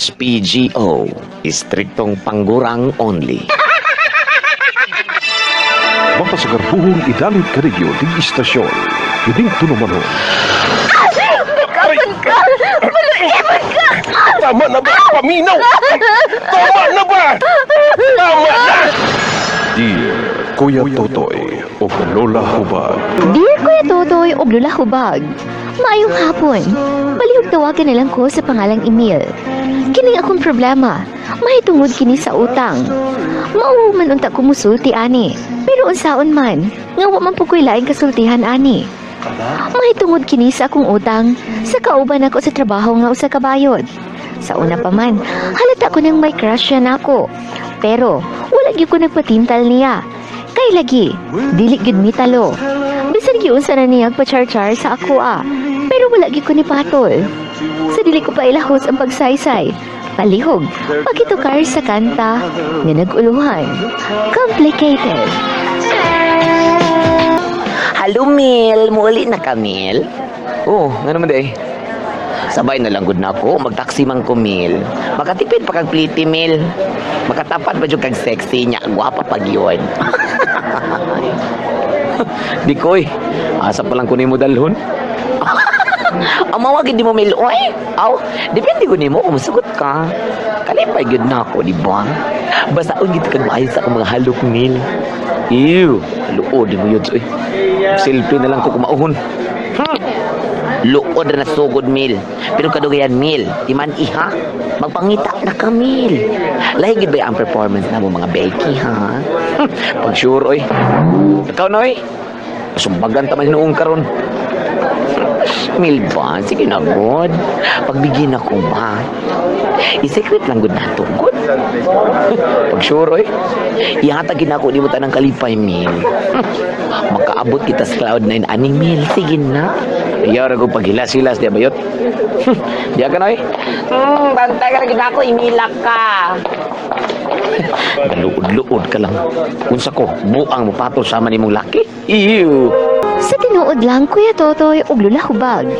SPGO, istriktong panggurang only. Mapasagarbuhong idalit karigyo di istasyon. Kining tulumanon. Bakapan ka! Maluibon ka! Tama na ba? Paminaw! Tama na ba? Tama na! Dear Kuya Totoy o Lola Hubag. Dear Kuya Totoy og Lola Hubag, maayong hapon. Palihog tawagan na lang ko sa pangalang Emil. Kini akong problema. Mahitungod kini sa utang. Mao man unta ko musulti ani. Pero unsaon man, nga wa man po ko'y laing kasultihan ani. Mahitungod kini sa akong utang sa kauban ako sa trabaho nga usa ka bayod. Sa una pa man, halata ko nang may crush siya nako. Pero wala gyud ko nagpatintal niya. Kay lagi, dili gyud mi talo. Bisan giunsa na niya pacharchar sa ako ah. Pero wala gyud ko ni patol. Sa dili ko pa ilahos ang pagsaysay. Palihog, pakitukar sa kanta nga nag-uluhan. Complicated. Hello, Mil. Muli na ka, Mil. Oo, nga naman day. Sabay na lang gud na ako. Magtaksi man ko, Mil. Makatipid pa kag pliti, Mil. Makatapat pa jud kag sexy niya. Gwapa pag yun. Di koy. Asa pa lang ko nimo dalhon. Ang mawag di mo Mil, oy. Aw, depende ko nimo kung musugot ka. Kalipay gyud na ako, di ba? Basta un gid kag maayo sa akong mga halok, Mil. Ew, luod di mo yun, oy. Selfie na lang ko kumauhon. Luod na sugod, Mil. Pero kadugayan, Mil, iman iha. Magpangita na ka, Mil. Lahi gid ba ang performance na mo mga Becky, ha? Pag sure, oy. Ikaw na, oy. Sumbagan ta man hinuong karon. Mil ba? Sige na, God. Pagbigin ako ba? I-secret lang gud nato, God. Pag sure, oy. Ihatag gid nako nimo tanang kalipay, Mil. Makaabot kita sa cloud 9 aning Mil. Sige na. Ayaw ra ko paghilas-hilas di bayot. Di ka na, oy. Bantay ka gid ako, imilak ka. Luod-luod ka lang. Unsa ko, buang mo patol sama nimong laki? Ew. Sa tinuod lang, Kuya Totoy ug Lola Hubag.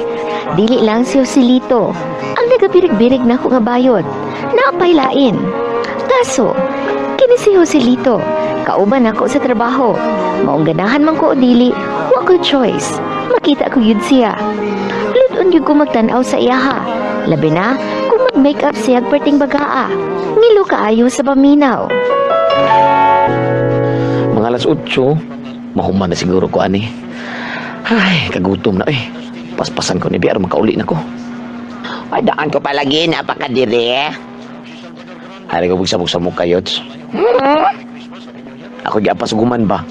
Dili lang si Joselito ang nagabirig-birig na nga bayot. Naapay lain. Kaso, kini si Joselito, kauban ako sa trabaho. Maong ganahan man ko o dili, wa ko choice. Makita ko yun siya. Ludon yun ko magtan-aw sa iyaha. Labi na kung mag-makeup siya perting bagaa. Ngilo kaayo sa paminaw. Mga alas 8, mahuman na siguro ko ani. Ay, kagutom na eh. Paspasan ko ni BR, makauli na ko. Ay, daan ko palagi, napakadire. Ay, ko bugsa-bugsa mo kayots. Ako giapasuguman ba?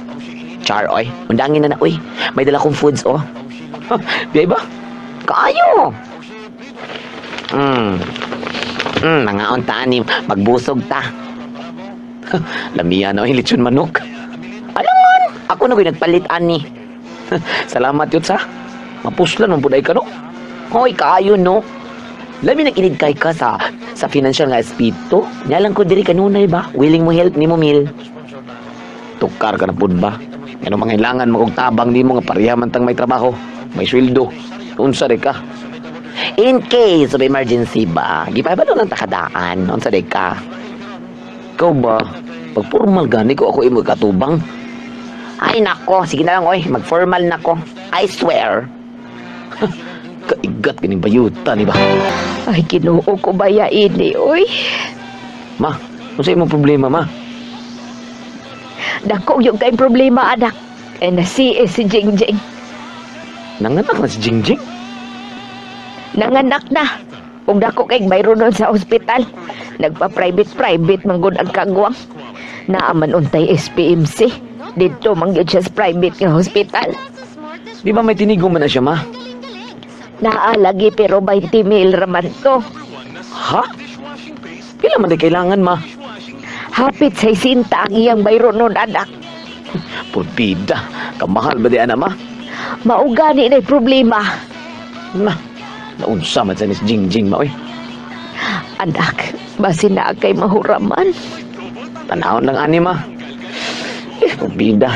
Char, oy. Undangin na na, oy. May dala kong foods, oh. Biyay ba? Kaayo! Mga unta ni magbusog ta. Lamiya na, oy, lechon manok. Alangan, ako na ko'y nagpalit ani. Salamat yun sa. Mapuslan man pud ay ka no. Hoy, kaayo no. Lami nag-inig kay ka sa financial nga espito. Nya lang ko diri kanunay ba? Willing mo help nimo Mil. Tukar ka na pud ba? Ngano mangailangan mo og tabang nimo nga pareha man tang may trabaho, may sweldo. Unsa day ka? In case of emergency ba, gipahibalo lang takadaan. Unsa day ka? Ikaw ba? Pag formal gani ko ako imo katubang. Ay nako, sige na lang oy, mag-formal na ko. I swear. Kaigat kining bayuta ni ba? Ay, Ginoo ko baya ini, oy. Ma, unsa imong problema, ma? Dako yung kay problema, anak. Eh, nasi eh, si Jingjing. Nanganak na si Jingjing? Nanganak na. Ug dako kay bayro nun sa ospital. Nagpa-private-private man gud ang kagwang. Naaman untay SPMC. Dito man gyud siya sa private nga hospital. Di ba may tinigong man na siya, ma? Naa lagi pero 20 mil raman to. Ha? Pila man di kailangan, ma? Hapit sa isinta ang iyang bayro nun, anak. Pulpida. Kamahal ba di ana, ma? Maugani na problema. Na, naunsa man sa ni si Jingjing, ma, oy. Anak, basin na kay mahuraman. Tanahon lang ani, ma. Eh, pulpida.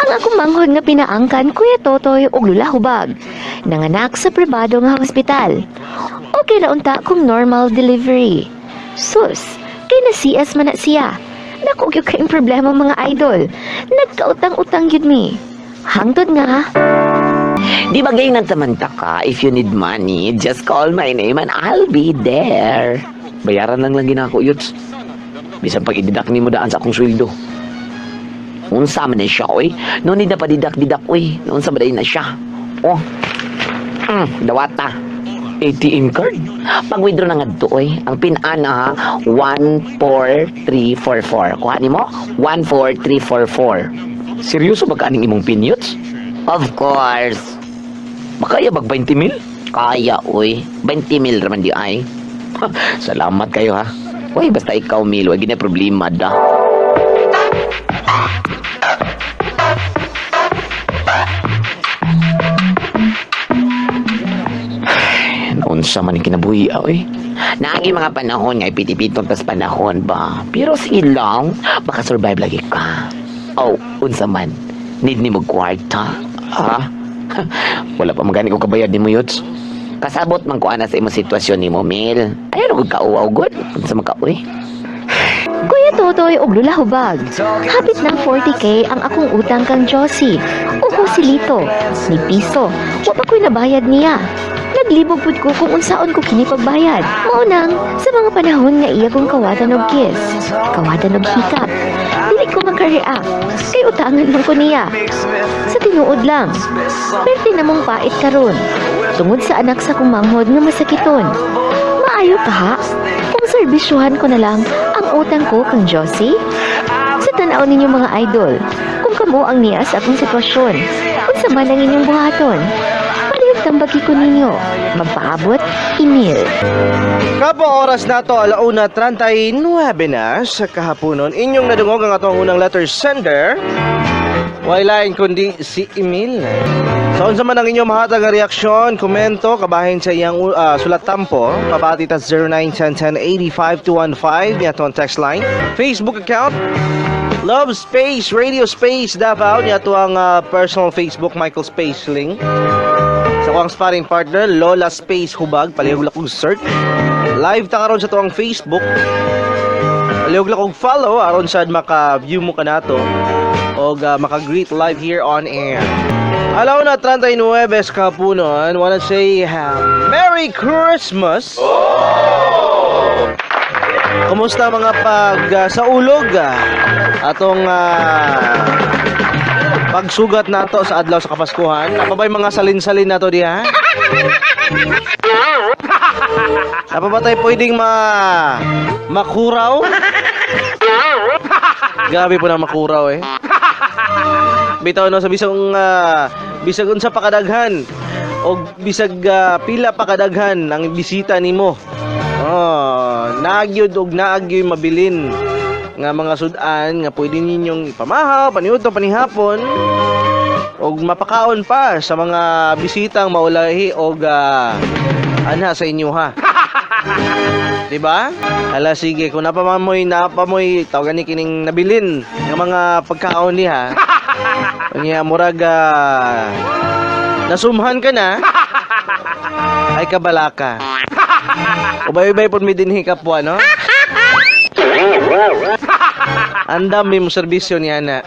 Ang akong manghod nga pinaangkan, Kuya Totoy ug Lula Hubag. Nanganak sa pribado nga hospital. Okay ra unta kung normal delivery. Sus, kay na CS man na siya. Dako gyud kayong problema, mga idol. Nagkautang-utang gyud mi. Hangtod nga, Di ba gayon tamanta ka, if you need money, just call my name and I'll be there. Bayaran lang lang ginako, Yuts. Bisan pag i-deduct nimo daan sa akong sweldo. Unsa man na siya, oy. No need na pa-deduct-deduct, oy. Unsa ba na siya? Oh. Dawata. ATM card? Pag-withdraw na ngadto, oy. Ang PIN ana ha, 14344. Kuha nimo? 14344. Seryoso ba ka aning imong PIN, Yuts? Of course. Makaya bag 20 mil? Kaya, uy. 20 mil raman di ay. Salamat kayo, ha. Uy, basta ikaw, Mil. Wag na problema, da. Naunsa man ang kinabuhi, oy. Naagi mga panahon nga ipitipitong tas panahon ba. Pero sige lang, baka survive lagi ka. Oh, unsa man. Need ni mo kwarta. Ha? Wala pa magani ko kabayad nimo, Yots. Kasabot man ko ana sa imong sitwasyon nimo, Mil. Ayaw na kauwaw gud. Unsa man ka, uy? Kuya Totoy og Lula Hubag. Hapit ng 40K ang akong utang kang Josie. O Joselito. Ni piso. Wa pa ko'y nabayad niya. Naglibog pud ko kung unsaon ko kini pagbayad. Mao nang sa mga panahon nga iya kong kawatan og kiss, kawatan og hikap, dili ko makareact kay utangan man ko niya. Sa tinuod lang, perti na mong pait karon. Tungod sa anak sa kong manghod nga masakiton. Maayo pa ha? Kung serbisyuhan ko na lang ang utang ko kang Josie? Sa tanaw ninyo, mga idol, kung kamo ang niya sa akong sitwasyon, unsa man ang inyong buhaton? Palihog tambagi ko ninyo. Magpaabot, Emil. Kapo oras na to, 1:39 na sa kahaponon. Inyong nadungog ang atong unang letter sender. Way lain kundi si Emil. So unsa man ang inyong mahatag nga reaksyon, komento, kabahin sa iyang sulat tampo, pabati ta 0910 1085 215 niya ang text line. Facebook account, Love Space Radio Space Davao, niya to ang personal Facebook, Michael Space Ling. Sa akong sparring partner, Lola Space Hubag, palihog lang kong search. Live ta karon sa tuang Facebook. Palihog lang kong follow aron sad maka-view mo kanato og maka-greet live here on air. 1:39 sa kapunon. Wanna say Merry Christmas! Kumusta mga pag sa ulog atong pagsugat nato sa adlaw sa Kapaskuhan? Apa ba'y mga salin-salin nato diha? Apa ba tayo pwedeng makuraw? Grabe po na makuraw eh. Bitaw no, sa bisag bisag unsa pa kadaghan og bisag pila pa kadaghan ang bisita nimo. Oh, nagyod og naagyoy mabilin nga mga sudan nga pwede ninyong ipamahaw, paniudto, panihapon og mapakaon pa sa mga bisitang maulahi og anha sa inyo ha. Di ba? Hala sige, kung napamoy tawagan ni kining nabilin nga mga pagkaon diha. Unya murag nasumhan ka na ay kabalaka. Ubay-ubay pud mi dinhi kapwa, no? Andam mi mo serbisyo niya na.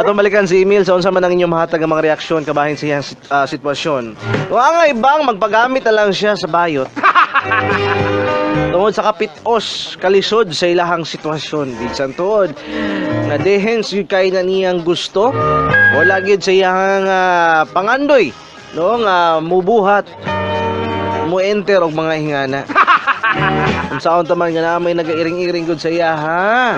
Atong balikan si Emil sa unsa man ang inyong mahatag nga mga reaksyon kabahin sa iyang sitwasyon. Wa nga ibang magpagamit na lang siya sa bayot. Tungod sa kapitos, kalisod sa ilahang sitwasyon. Bisan tuod nga dehens gyud kay na niyang gusto, wala gyud sa iyang pangandoy, no, nga mubuhat, mo enter og mga hingana. Unsaon ta man nga naa may nagairing-iring gud sa iya ha.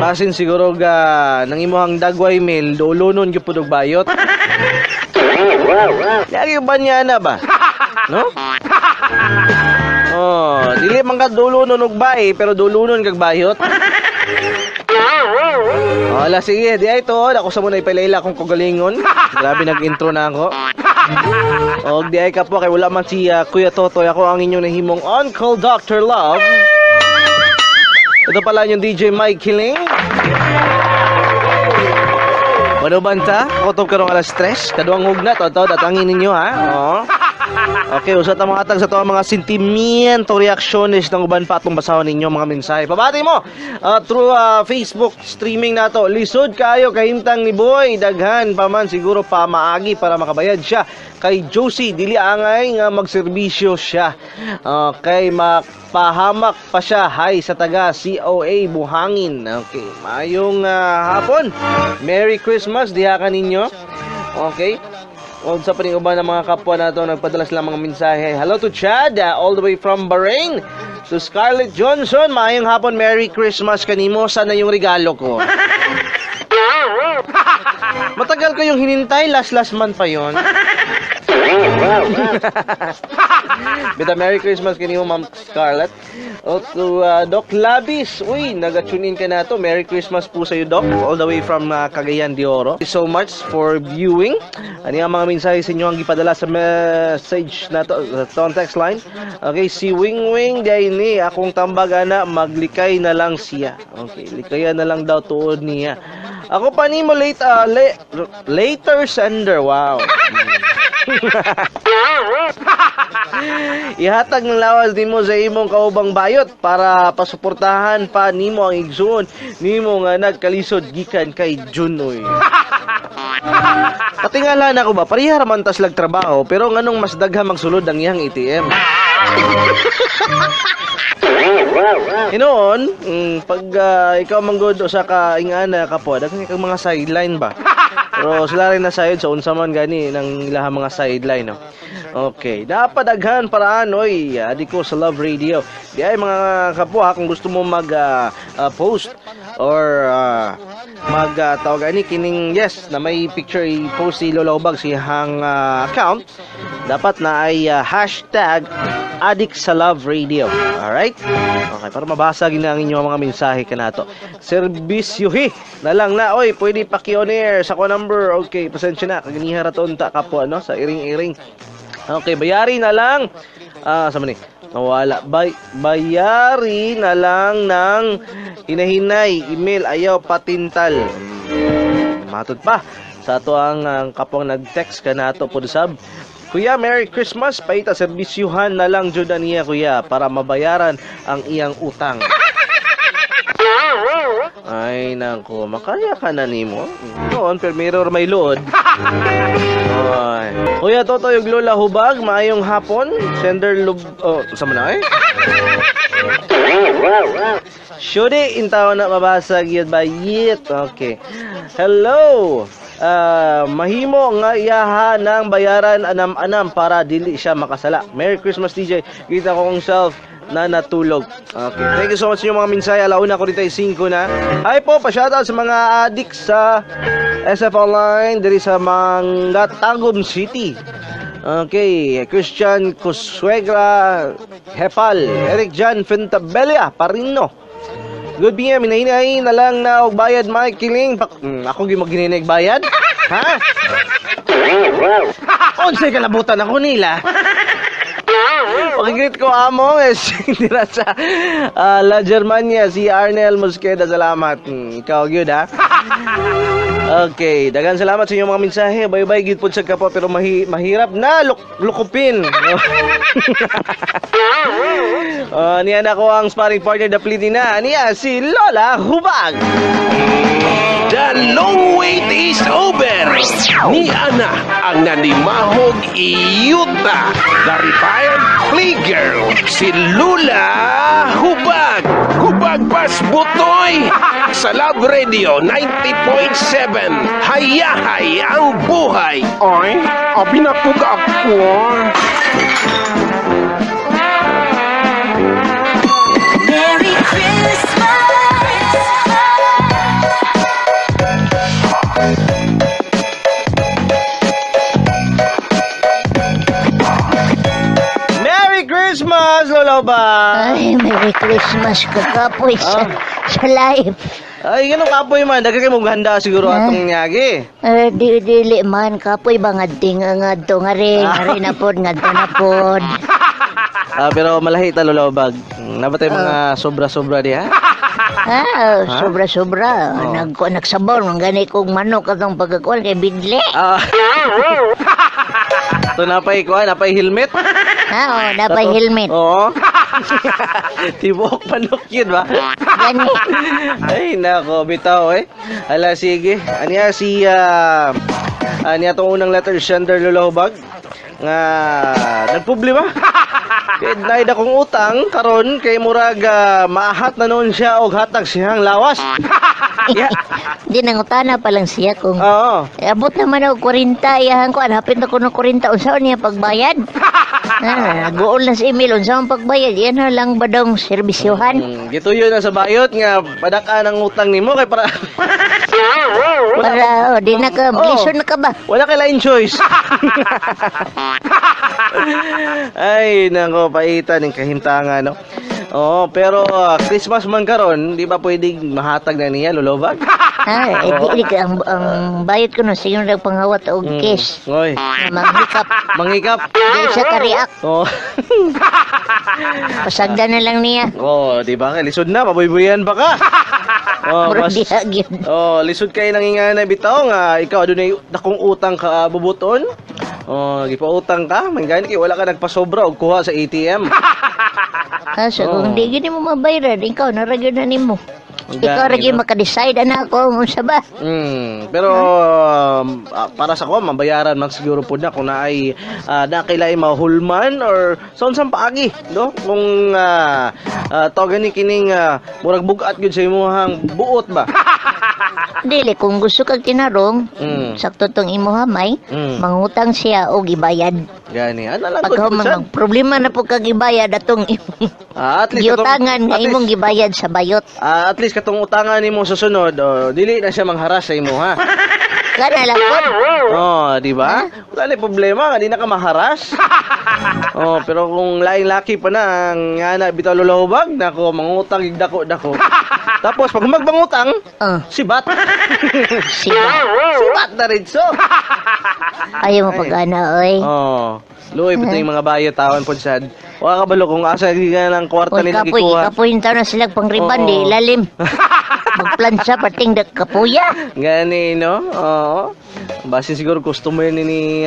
Basin siguro ga nang imuhang dagway mail dolonon gyud pud og bayot. Lagi ba niya na ba? No? Oh, dili man ka dolonon og bay pero dolonon kag bayot. Oh, ala sige, di ay to. Ako sa muna ipailaila akong kagalingon. Grabe nag-intro na ako. Og di ay kapwa kay wala man si Kuya Totoy. Ako ang inyong nahimong on-call Dr. Love. Ito pala yung DJ Mike Kiling. Panuban ta, kutob karong alas 3, kaduang hugna to to datangin ninyo ha. Oo. Okay, usa ta mga atag sa to ang mga sentimiento, reaksyones ng uban pa atong basahon ninyo mga mensahe. Pabati mo through Facebook streaming nato. Lisod kayo kahimtang ni Boy, daghan pa man siguro pa maagi para makabayad siya kay Josie, dili angay nga magserbisyo siya. Okay, mapahamak pa siya. Hi sa taga COA Buhangin. Okay, maayong hapon. Merry Christmas diha kaninyo. Okay. O sa paning uban ng mga kapwa nato nagpadala sila mga mensahe. Hello to Chad, all the way from Bahrain. To Scarlett Johnson, maayong hapon, Merry Christmas kanimo. Sana yung regalo ko. Matagal ko yung hinintay, last last month pa yon. Bita, Merry Christmas kanimo, Ma'am Scarlett. O to Doc Labis. Uy, naga-tune in ka na to. Merry Christmas po sa iyo, Doc. All the way from Cagayan de Oro. Thank you so much for viewing. Ano yung mga mensahe sa inyo ang gipadala sa message na to, sa text line. Okay, si Wing Wing ni akong tambag ana, maglikay na lang siya. Okay, likayan na lang daw tuod niya. Ako pa nimo late later sender. Wow. Ihatag ng lawas nimo sa imong kaubang bayot para pasuportahan pa nimo ang igsuon nimo nga nagkalisod gikan kay Junoy. Patingala na ko ba, pareha ra man tas lag trabaho pero nganong mas daghan magsulod ang iyang ATM. Hinoon, pag ikaw manggod usa ka ingana kapwa, daghan kang mga sideline ba. Pero sila rin nasayod sa unsa man gani ng ilahang mga sideline, no. Okay, napadaghan paraan oy, adi ko sa Love Radio. Di ay mga kapwa, kung gusto mo mag post or mag tawag ani kining yes na may picture i-post si Lola Ubag sa iyang account, dapat na ay hashtag Adik sa Love Radio. Alright? Okay, para mabasa gina ang inyong mga mensahe kanato. Serbisyuhi na lang na, oy, pwede paki-on air sa ko number. Okay, pasensya na kaganiha ra to unta kapwa no sa iring-iring. Okay, bayari na lang. Ah, sa man ni? Nawala. Bayari na lang ng hinahinay. Email ayaw patintal. Matod pa sa ato ang kapwang nag-text ka nato po sab. Kuya, Merry Christmas. Paita serbisyuhan na lang jud niya kuya para mabayaran ang iyang utang. Ay nako, makaya ka na nimo. Noon, pero mirror may load. Ay. Kuya Totoy ug Lola Hubag, maayong hapon. Sender lub oh, sa man ay? Shudi, intaw na mabasag yun ba? Yit. Okay. Hello. Mahimo nga iyaha ng bayaran anam-anam para dili siya makasala. Merry Christmas, DJ. Kita ko kong self na natulog. Okay. Thank you so much sa inyong mga mensahe. Alauna ko dito ay 5 na. Hi po, pa-shoutout sa mga addicts sa SF Online diri sa Mangatagum City. Okay, Christian Cusuegra Hepal, Eric John Fuentabella Parino. Good PM, hinahinay na lang na og bayad Mike Kiling. Ako gyud maghininay bayad? Ha? Unsay kalabutan ako nila? Pakigreet ko amo eh, dira sa La Germania si Arnel Mosqueda, salamat. Ikaw gyud ha. Okay, daghan salamat sa inyong mga mensahe. Bye-bye gyud pud sa kapwa pero mahirap na lukupin. Niya na ko ang sparring partner da pliti na. Niya si Lola Hubag. The long wait is over. Ni Ana ang nanimahog iyuta. The retired playgirl, si Lula Hubag. Hubag pas butoy. Sa Love Radio 90.7. Hayahay ang buhay. Ay, abi na po ka ako. Merry Christmas! Merry Christmas, Lola Hubag. Ay, Merry Christmas kakapoy sa life. Ay, ganun kapoy man. Daghan kay mong handa siguro atong niyagi. Eh, di dili man kapoy ba ngadting ngadto nga rin, nga rin na pod, ngadto na pod. Pero malahi ta Lola Hubag. Nabatay mga sobra-sobra diha. Ah, sobra-sobra. Oo. Nagsabaw man gani kog manok atong pagkakuan kay bidli. Ah. So napay kuan, napay helmet. Ha, oh, napay helmet. Oo. Tibuok manok yun ba? Gani. Ay, nako, bitaw eh. Ala, sige. Aniya si, aniya tong unang letter sender, Lola Hubag, nga, nagproblema. Kay naid akong utang, karon kay murag maahat na noon siya og hatag siyang lawas. Yeah. Di nangutana pa lang siya kung Oo. Eh, abot naman og 40 iyahan ko, hapit na ko ng 40, unsaon niya pagbayad? Ah, naguol na si Emil, unsaon pagbayad? Yan na lang ba dong serbisyuhan? Gituyo na sa bayot nga padak-an ang utang nimo kay para Para, oh, di na ka, Oo. lisod na ka ba? Wala kay line choice. Ay, nako, paitan ng kahimtangan, no? Oo, pero Christmas man karon, di ba pwedeng mahatag na niya, Lolobag? Ha, eh, di ka, ang bayot ko no, sige na panghawat og cash. Oy, Manghikap. Mangikap. Di siya ka-react. Oo. Pasagda na lang niya. Oh, di ba? Lisod na, pabuybuyan pa ka. Oh, Murag mas, diha gyud. oh, lisod kay nangingana bitaw nga ikaw adunay dakong utang ka bubuton. Oh, gipautang ka, man gani kay wala ka nagpasobra og kuha sa ATM. Ha, so Oo. kung di gyud mo mabayaran, ikaw na ra gyud na nimo. Ang Ikaw ra gani, gyud no? maka-decide ana kung unsa ba. Pero para sa ko mabayaran man siguro pud na kung naay na mahulman or sa unsang paagi, no? Kung tawagan ni kining murag bugat gyud sa imong buot ba. Dili kung gusto kag tinarong, sakto tong imo hamay, mangutang siya og ibayad. Gani, ano lang Pag gud human sad. problema na po kag ibayad atong imong Ah, at least katong- giutangan nga at least- imong gibayad sa bayot. At least katong utangan nimo sa sunod, oh, dili na siya mangharas sa imo ha. Kana lang pod. Oh, di ba? Wala na problema, nga di na ka maharas. Oh, pero kung laing laki pa na ang nga na bitaw lulahubag, nako mangutang ig dako-dako. Tapos pag magbangutang, Oh, sibat. siba. Sibat na rin so. Ayaw mo pag-ana oy. Oh, luoy pito yung mga bayot tawan pod sad. Wa ka balo kung asa gi ka ng kwarta Oy, nila kapoy, gikuha. kapoy yung taon na sila pang riban, Oo. di ilalim. Magplansa, pating da kapuya. Gani no? Oo. Basin siguro customer ni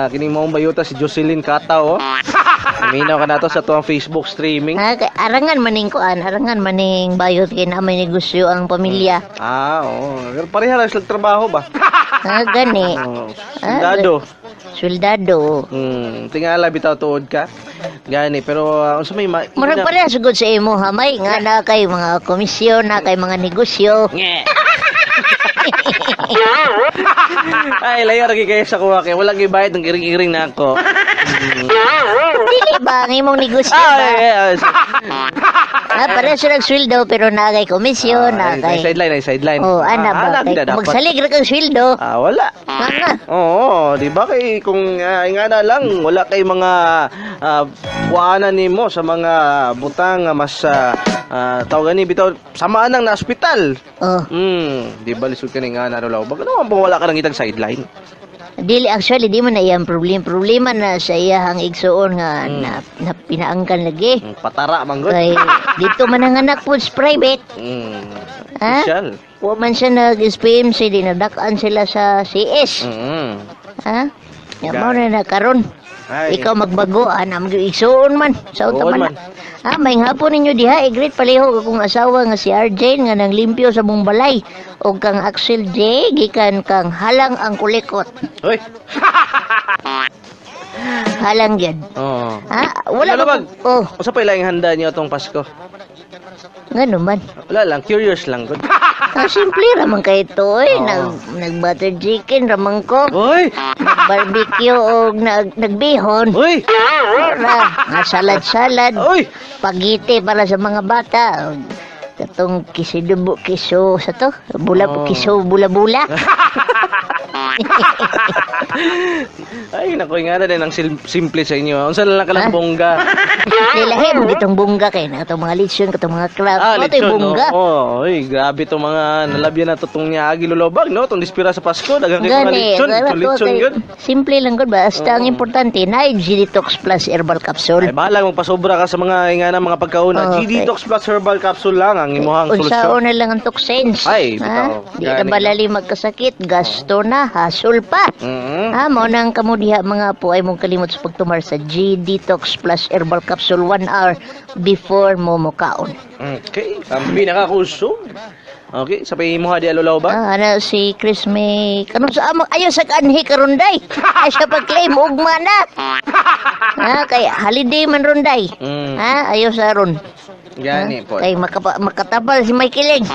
kining maong bayota si Jocelyn Kataw. Oh. Minaw ka nato sa tuwang Facebook streaming. Ha, kay arangan maning kuan, arangan maning bayot kay na may negosyo ang pamilya. Ah, oo. Pero pareha lang sila trabaho ba? Ha, gani. Oo. Soldado. Soldado. Tingala bitaw tuod ka. Gani, pero unsa may Murag pareha sugod sa imo hamay nga na kay mga komisyon, na kay mga negosyo. Ay, layo ra kayo sa kuha kay wala gibayad ng iring-iring na ako. Dili ba ang imong negosyo Ah, ba? ay, ay, ay. Ha, pareha sila sweldo pero na kay komisyon, na Ay, kay sideline, ay sideline. Oh, ana ba? Ana, Kay, gid dapat. magsalig ra kang sweldo. Ah, wala. Nga nga. Oo, di ba kay kung nga na lang wala kay mga kuanan nimo sa mga butang nga mas tawagan ni bitaw samaan nang na ospital. Oh, Di ba lisod ka ni nga na lolaw. Baga naman po wala ka nang itang sideline. Dili actually di man na iyang problema. Problema na sa iyahang igsuon nga na pinaangkan lagi. Patara man gud. Kay dito man ang anak po sa private. Ha? Social. Wa man siya nag-SPMC, dinadak-an sila sa CS. Ha? Ya mao na na karon. Ay. Ikaw magbago, ana mag igsuon man sa Igsuon unta man. man. Ha, may hapon ninyo diha, i-greet palihog akong asawa nga si RJ nga nang limpyo sa mong balay og kang Axel J gikan kang halang ang kulikot. Hoy. Halang gyud. Oo. Ha? Wala Ano ba? bag? Oh, Usa pa ilang handa niyo tong Pasko? ngano man. Wala lang, curious lang gud. Ah, simple ra man kay ito oy. Oo. Nag butter chicken ra man ko. Hoy! Nag-barbecue og nagbihon. Hoy! Ora, nga salad-salad. Hoy! Pagiti para sa mga bata. Og katong kisidubo kiso sa to. Bula Oo. kiso bula-bula. Ay, naku, nga na din ang simple sa inyo. Unsa na lang ka lang Ha? bongga. Nilahi mo gitong bungga kay na atong mga lechon, katong mga crab. Ah, Mo to'y lechon, no? bungga. Oh, oy, grabe tong mga nalabyan na to tong niagi lulobag, no? Tong dispira sa Pasko, daghang kay mga Gani, lechon, wala lechon, ko lechon yun. Simple lang gud ba? Basta ang importante na G-Detox Plus Herbal Capsule. Ay, bahala magpasobra ka sa mga ingana mga pagkauna. Okay. G-Detox Plus Herbal Capsule lang ang imuhang Unsaon solusyon. na lang ang toxins. Ay, ha? bitaw. Di na Gani. balali magkasakit, gasto na, hasol pa. Ha, mao nang kamo diha mga apo ay mong kalimot sa pagtumar sa G-Detox Plus Herbal Capsule 1 hour before mo mokaon. Okay, ang pinakakusog. Okay, sa imuha di alulaw ba? Ah, ana si Chris may kanong sa amang ayo sa kanhi karon day. Ay siya pag-claim ugma na. Ha, kay holiday man ron day. Ha, ayo sa ron. Gani po. Kay makatabal si Michael Eng.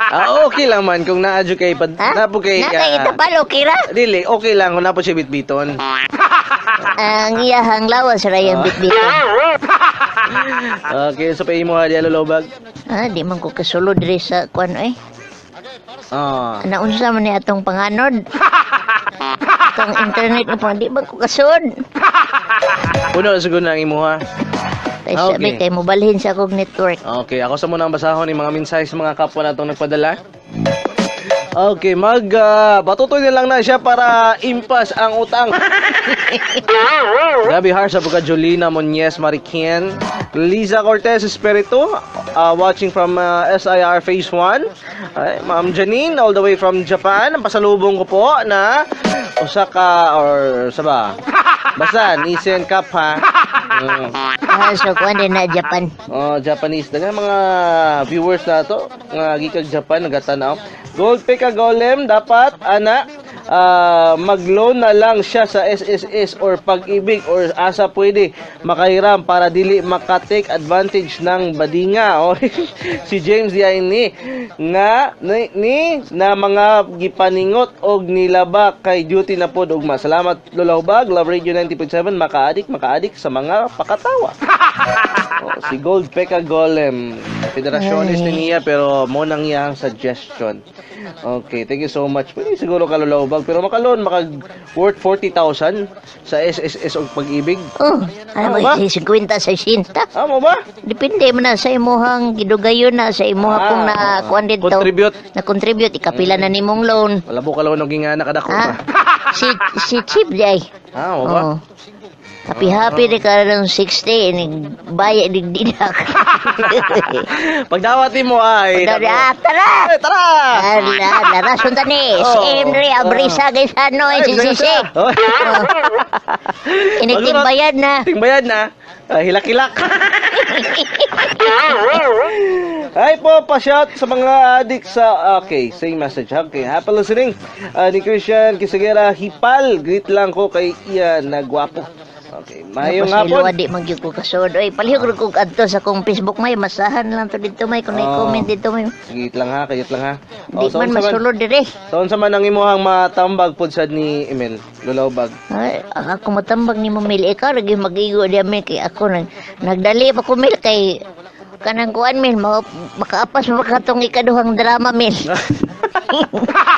Ah, okay lang man kung naadyo kay pad Ha? napo kay Na kay itapal okay ra. Dili, okay lang kung napo siya bitbiton. Ang iyahang lawas ra yang bitbiton. Okay, sa imuha di alulaw bag. Ah, di man ko kasulod diri sa kuan eh. Naunsa man ni atong panganod. Atong internet nga pang di man ko kasud. Puno na siguro na ang imuha. Kay sabi kay mobalhin sa akong network. Okay, ako sa muna ang basahon yung mga mensahe sa mga kapwa natong nagpadala. Okay, mag batutoy na lang na siya para impas ang utang. Gabi Har sa buka Jolina Muñez Mariquien, Liza Cortez Espiritu, watching from SIR Phase 1. Ay, Ma'am Janine, all the way from Japan. Ang pasalubong ko po na Osaka or saba. Basta, Nissan Cup ha. Ah, so kuan din na Japan. Oh, Japanese. Daghang mga viewers na to, nga gikag Japan nagatanaw. Gold pick a golem dapat ana mag-loan na lang siya sa SSS or Pag-ibig or asa pwede makahiram para dili makatake advantage ng badinga. Oh, si James Diay ni nga ni na mga gipaningot og nilaba kay duty na pod ugma. Salamat Lola Hubag, Love Radio 90.7 makaadik makaadik sa mga pakatawa. Oh, si Gold Pekka Golem. Federationist ni niya pero mo nang iyang suggestion. Okay, thank you so much. Pwede siguro kalulawbag pero makalon makag worth 40,000 sa SSS og Pag-ibig. Oh, ano Ano ba? ba? 50 60. Amo ba? Depende man na sa imuhang gidugayon na sa imuha kung na kuan dito. Contribute. Na contribute ikapila na nimong loan. Wala po kalon og nga nakadako Ha? pa. Si si Chip jay. Ah, mo ba? Oh. Happy happy ni ka ng 60 ni bayad dig didak. Pagdawat mo ay Pagdawat, ah, tara! Ay, tara! Ala, larason ta ni. Si Emre Abrisa kay Sano Ay, si Sisik. Oh. Initimbayad na. Timbayad na. Ah, hilak-hilak. Ay po, pa-shout sa mga adik sa... Okay, same message. Okay, happy listening. Ni Christian Kisagera, Hipal. Greet lang ko kay Ian na gwapo. Okay, mayong Pasaylo, hapon. di man gyud ko kasod. Oy, palihog ra kog adto sa akong Facebook may masahan lang to dito may kung Oh. comment dito may. Sige lang ha, kayot lang ha. Di so man unsa masulod dire. So unsa man ang imuhang matambag pod sad ni Emil Lulawbag? Ay, ang ako matambag ni Mil, ikaw lagi mag-igo di ami kay ako nag nagdali pa ko Mil kay kanang kuan Mil, makaapas mo katong ikaduhang drama Mil.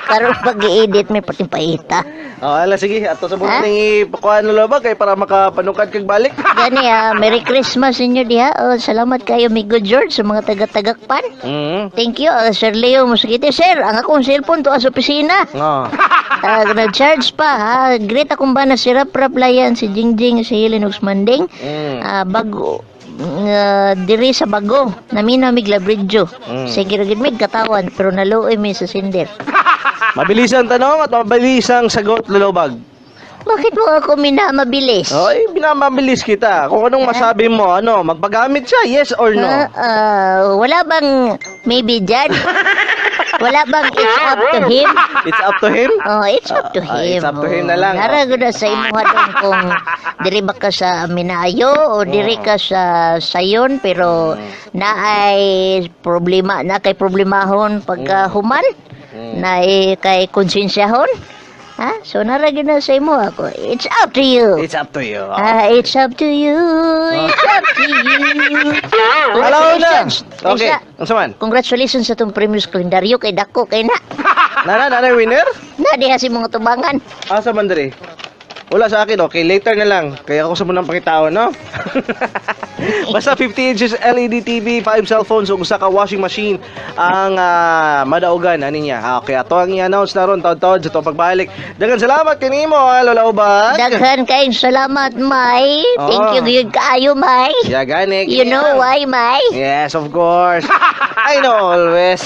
Karon pag i-edit may pati paita. Oh, ala sige, ato sa buong ning ipakuan Lulawbag kay para makapanukad kag balik. Gani ah, Merry Christmas inyo diha. Oh, salamat kayo mi good George sa mga taga-tagakpan. Thank you, Sir Leo Musquite. Sir, ang akong cellphone tuwa sa opisina. Oh. Ah, nag-charge pa ha. Great akong ba na si Rap Rap Layan, si Jingjing, si Helen Ugsmanding. Ah, bago nga diri sa bago naminaw mig Labridjo. Sige ra gid mig katawan pero naluoy mi sa sender. Mabilis ang tanong at mabilis ang sagot, Lulawbag. Bakit mo ako minamabilis? Oy, binamabilis kita. Kung anong masabi mo, ano, magpagamit siya, yes or no? Ah, ah, wala bang maybe dyan? Wala bang it's up to him? It's up to him? Oh, it's up to Ah, him. it's up to him na lang. Nara gud na sa imuha dong kung diri ba ka sa Minayo o diri ka sa Sayon pero naay problema na kay problemahon pagka human naay kay konsensyahon. Ha? So nara gyud na sa imo ako. It's up to you. It's up to you. Ah, it's up to you. It's up to you. Hello na. Congratulations. Okay, Isa. unsa man? Congratulations sa itong premios kalendaryo kay dako kay na. Nana, nana winner? Na diha sa mga tubangan. Asa man diri? Wala sa akin, okay. Later na lang. Kaya ako sa munang pakitaon, no? Basta 50 inches LED TV, 5 cellphones, ug usa ka washing machine ang madaugan ani niya. Ah, okay, ato ang i-announce na ron taod-taod sa atong pagbalik. Daghang salamat kanimo, Lola Ubag. Daghan kayong salamat, May. Thank you gyud kaayo, May. Yeah, gani. You know why, May? Yes, of course. I know always.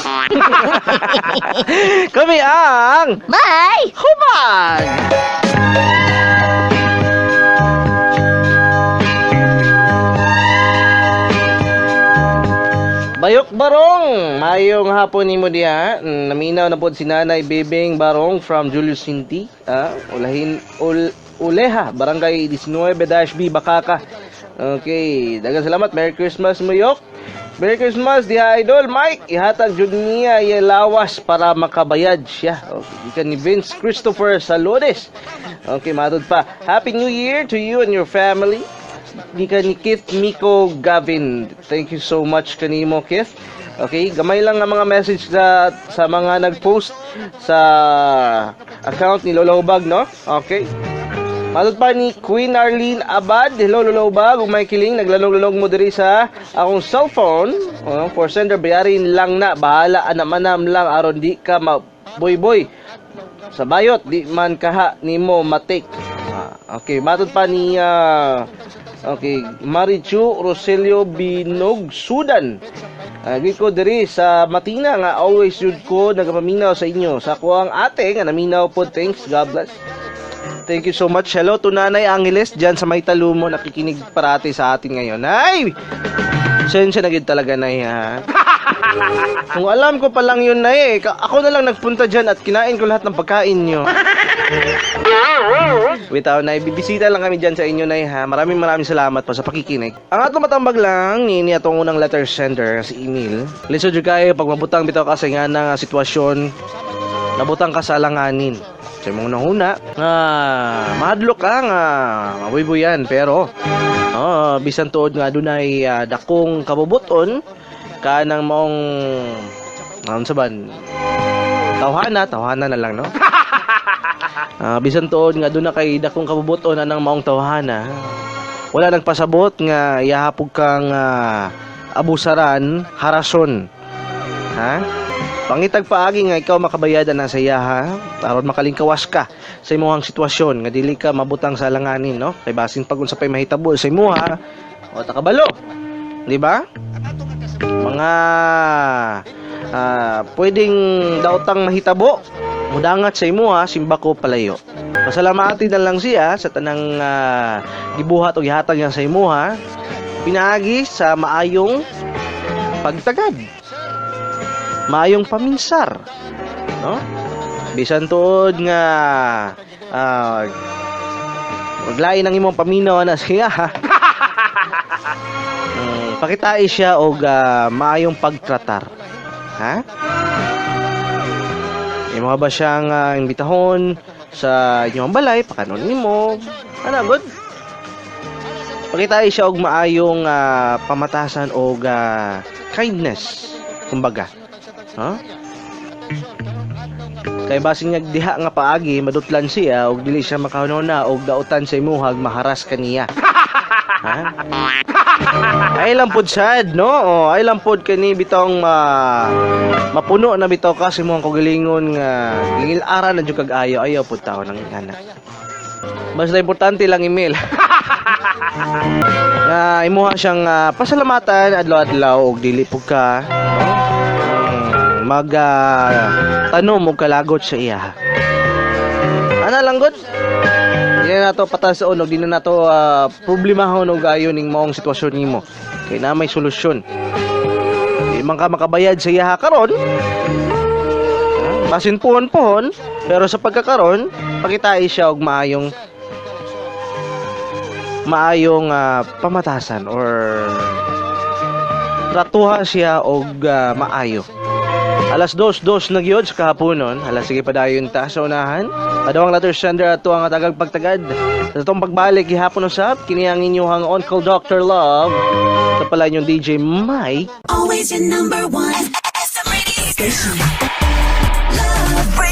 Kami ang May! Hubag! Bayok Barong! Mayong hapon nimo diha. Naminaw na pod si Nanay Bebeng Barong from Julius Cinti. Ah, ulahin Uleha, Barangay 19-B, Bakaka. Okay, daghang salamat. Merry Christmas, Muyok. Merry Christmas diha, Idol Mike. Ihatag jud niya iya lawas para makabayad siya. Okay, gikan ni Vince Christopher Salodes. Okay, matod pa. Happy New Year to you and your family. Gikan ni Keith Miko Gavin. Thank you so much kanimo, Keith. Okay, gamay lang ang mga message sa mga nag-post sa account ni Lola Hubag, no? Okay. Matod pa ni Queen Arlene Abad. Hello, Lola Hubag. Ug may kiling, naglalong-lalong mo diri sa akong cellphone. Oh, for sender, bayarin lang na. Bahala, anam-anam lang aron di ka maboy-boy. Sa bayot, di man kaha nimo matik. Ah, okay, matod pa ni okay, Marichu Roselio Binog Sudan. Ko diri sa Matina nga always jud ko nagapaminaw sa inyo. Sa ako ang ate nga naminaw po. Thanks, God bless. Thank you so much. Hello to Nanay Angeles dyan sa may Talumo, nakikinig parati sa atin ngayon. Nay! Sensya na gid talaga, Nay, ha. Kung alam ko pa lang yun, Nay, eh, ako na lang nagpunta dyan at kinain ko lahat ng pagkain nyo. Wait, Nay, bibisita lang kami dyan sa inyo, Nay, ha. Maraming maraming salamat po sa pakikinig. Ang atong matambag lang ni atong unang letter sender si Emil. Lisod jud kayo pag mabutang bitaw kasi nga na sitwasyon, nabutang ka sa alanganin. Sa imong nahuna, nga mahadlok ka nga mabuybuyan, pero bisan tuod nga dunay dakong kabubuton kanang maong sa ban tawhana na lang, no? Bisan tuod nga doon na kay dakong kabubuton anang maong tawhana, wala nagpasabot nga ihapog kang abusaran, harason, ha? Pangitag paagi nga ikaw makabayad na sa iya, ha? Aron makalingkawas ka sa imong sitwasyon nga dili ka mabutang sa alanganin, no? Kay basin pag unsa pay mahitabo sa imuha, o ta kabalo, di ba? Mga pwedeng daotang mahitabo, mudangat sa imuha, simbako palayo. Pasalamati na lang siya sa tanang gibuhat o gihatag niya sa imuha, pinaagi sa maayong pagtagad, maayong paminsar, no? Bisan tuod nga maglain ang imong paminaw na siya, ha? Pakitai siya og maayong pagtratar, ha? Imo ba siyang imbitahon sa inyong balay, pakanon nimo, ana good. Pakitai siya og maayong pamatasan og kindness, kumbaga. Ha? Kay basin nga diha nga paagi madutlan siya og dili siya makahunahuna og dautan sa imuhag maharas kaniya. Ha? Ay lang pod sad, no? O, ay lang pod kani bitong mapuno na bitaw ka sa imong kaugalingon nga gingil-ara na jud kag ayo, ayaw pod taon ang ingana. Basta importante lang email. Nga imuha siyang pasalamatan adlaw-adlaw og dili pud ka, no? Mag tanom og kalagot sa iya. Ana lang gud. Di na nato patason og di na nato problemahon og ayo ning maong sitwasyon nimo. Kay na may solusyon. Di man ka makabayad sa iya karon. Basin puhon-puhon, pero sa pagkakaron, pakitai siya og maayong pamatasan or tratuha siya og maayo. Alas 2:02 na gyud sa kahaponon. Alas sige padayon ta sa unahan. Adawang letter sender ato ang tagag pagtagad. Sa atong pagbalik gihapon usab kini ang inyong on-call Dr. Love. Sa pala inyong DJ Mike. Always your number one. SM Radio Station. Love.